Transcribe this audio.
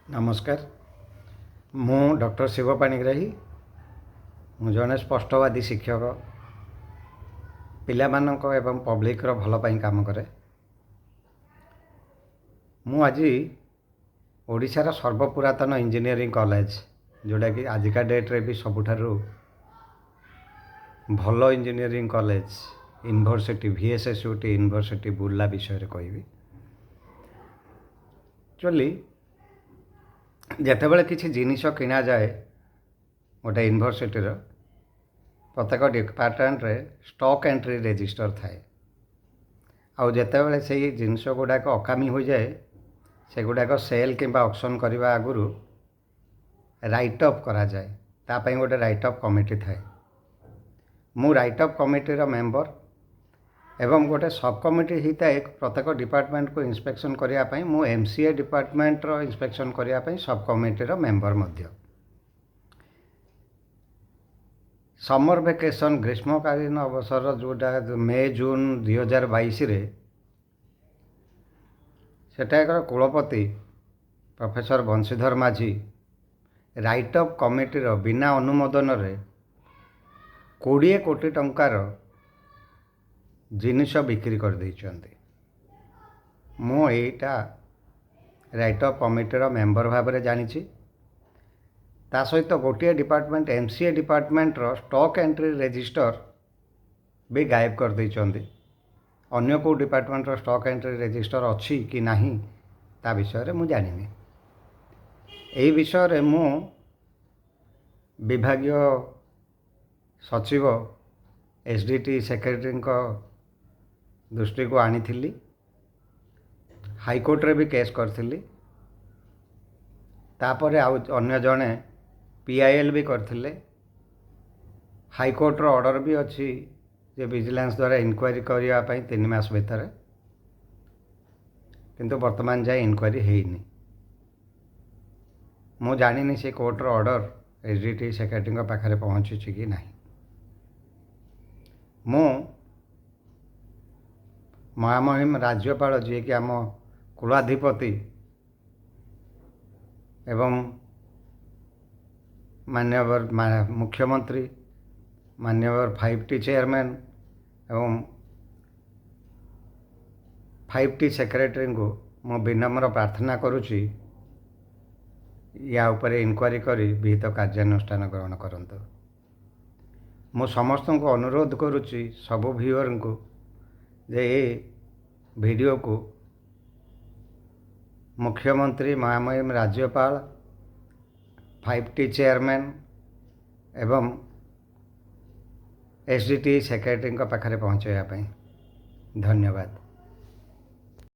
ନମସ୍କାର, ମୁଁ ଡକ୍ଟର ଶିବ ପାଣିଗ୍ରାହୀ। ମୁଁ ଜଣେ ସ୍ପଷ୍ଟବାଦୀ ଶିକ୍ଷକ। ପିଲାମାନଙ୍କ ଏବଂ ପବ୍ଲିକର ଭଲ ପାଇଁ କାମ କରେ। ମୁଁ ଆଜି ଓଡ଼ିଶାର ସର୍ବପୁରାତନ ଇଞ୍ଜିନିୟରିଂ କଲେଜ, ଯେଉଁଟାକି ଆଜିକା ଡେଟ୍ରେ ବି ସବୁଠାରୁ ଭଲ engineering college, university, VSSUT university, Burla ବିଷୟରେ କହିବି। ଆକ୍ଚୁଆଲି ଯେତେବେଳେ କିଛି ଜିନିଷ କିଣାଯାଏ ଗୋଟେ ୟୁନିଭର୍ସିଟିର, ପ୍ରତ୍ୟେକ ଡିପାର୍ଟମେଣ୍ଟରେ ଷ୍ଟକ୍ ଏଣ୍ଟ୍ରି ରେଜିଷ୍ଟର ଥାଏ। ଆଉ ଯେତେବେଳେ ସେଇ ଜିନିଷ ଗୁଡ଼ାକ ଅକାମୀ ହୋଇଯାଏ, ସେଗୁଡ଼ାକ ସେଲ୍ କିମ୍ବା ଅକ୍ସନ୍ କରିବା ଆଗରୁ ରାଇଟ୍ ଅଫ୍ କରାଯାଏ। ତା ପାଇଁ ଗୋଟେ ରାଇଟ୍ ଅଫ୍ କମିଟି ଥାଏ। ମୁଁ ରାଇଟ୍ ଅଫ୍ କମିଟିର ମେମ୍ବର ଏବଂ ଗୋଟେ ସବ୍ କମିଟି ହେଇଥାଏ ପ୍ରତ୍ୟେକ ଡିପାର୍ଟମେଣ୍ଟକୁ ଇନ୍ସପେକ୍ସନ୍ କରିବା ପାଇଁ। ମୁଁ ଏମସିଏ ଡିପାର୍ଟମେଣ୍ଟର ଇନ୍ସପେକ୍ସନ୍ କରିବା ପାଇଁ ସବ୍ କମିଟିର ମେମ୍ବର ମଧ୍ୟ। ସମର ଭେକେସନ୍, ଗ୍ରୀଷ୍ମକାଳୀନ ଅବସର, ଯେଉଁଟା ମେ ଜୁନ୍ 2022ରେ, ସେଠାକାର କୁଳପତି professor Banshidhar Majhi write off କମିଟିର ବିନା ଅନୁମୋଦନରେ 20 କୋଟି ଟଙ୍କାର ଜିନିଷ ବିକ୍ରି କରିଦେଇଛନ୍ତି। ମୁଁ ଏଇଟା ରାଇଟ୍ ଅଫ୍ କମିଟିର ମେମ୍ବର ଭାବରେ ଜାଣିଛି। ତା ସହିତ ଗୋଟିଏ ଡିପାର୍ଟମେଣ୍ଟ, ଏମସିଏ ଡିପାର୍ଟମେଣ୍ଟର ଷ୍ଟକ୍ ଏଣ୍ଟ୍ରି ରେଜିଷ୍ଟର ବି ଗାୟବ କରିଦେଇଛନ୍ତି। ଅନ୍ୟ କେଉଁ ଡିପାର୍ଟମେଣ୍ଟର ଷ୍ଟକ୍ ଏଣ୍ଟ୍ରି ରେଜିଷ୍ଟର ଅଛି କି ନାହିଁ, ତା ବିଷୟରେ ମୁଁ ଜାଣିନି। ଏହି ବିଷୟରେ ମୁଁ ବିଭାଗୀୟ ସଚିବ, ଏସଡିଟି ସେକ୍ରେଟାରୀଙ୍କ ଦୃଷ୍ଟିକୁ ଆଣିଥିଲି। ହାଇକୋର୍ଟରେ ବି କେସ୍ କରିଥିଲି। ତାପରେ ଆଉ ଅନ୍ୟ ଜଣେ ପିଆଇଏଲ୍ ବି କରିଥିଲେ। ହାଇକୋର୍ଟର ଅର୍ଡ଼ର ବି ଅଛି ଯେ ଭିଜିଲାନ୍ସ ଦ୍ୱାରା ଇନକ୍ୱାରି କରିବା ପାଇଁ 3 ମାସ ଭିତରେ। କିନ୍ତୁ ବର୍ତ୍ତମାନ ଯାଏ ଇନକ୍ୱାରି ହେଇନି। ମୁଁ ଜାଣିନି ସେ କୋର୍ଟର ଅର୍ଡ଼ର ଏସଡିଟି ସେକ୍ରେଟାରୀଙ୍କ ପାଖରେ ପହଞ୍ଚିଛି କି ନାହିଁ। ମୁଁ ମହାମହିମ ରାଜ୍ୟପାଳ, ଯିଏକି ଆମ କୁଳାଧିପତି, ଏବଂ ମାନ୍ୟବର ମୁଖ୍ୟମନ୍ତ୍ରୀ, ମାନ୍ୟବର ଫାଇଭ୍ ଟି ଚେୟାରମ୍ୟାନ୍ ଏବଂ ଫାଇଭ୍ ଟି ସେକ୍ରେଟାରୀଙ୍କୁ ମୁଁ ବିନମ୍ର ପ୍ରାର୍ଥନା କରୁଛି, ୟା ଉପରେ ଇନକ୍ୱାରି କରି ବିହିତ କାର୍ଯ୍ୟାନୁଷ୍ଠାନ ଗ୍ରହଣ କରନ୍ତୁ। ମୁଁ ସମସ୍ତଙ୍କୁ ଅନୁରୋଧ କରୁଛି, ସବୁ ଭିଉଅରଙ୍କୁ, ଯେ ଏ ଭିଡ଼ିଓକୁ ମୁଖ୍ୟମନ୍ତ୍ରୀ, ମହାମହିମ ରାଜ୍ୟପାଳ, ଫାଇଭ୍ ଟି ଚେୟାରମ୍ୟାନ୍ ଏବଂ ଏସଡିଟି ସେକ୍ରେଟାରୀଙ୍କ ପାଖରେ ପହଞ୍ଚାଇବା ପାଇଁ। ଧନ୍ୟବାଦ।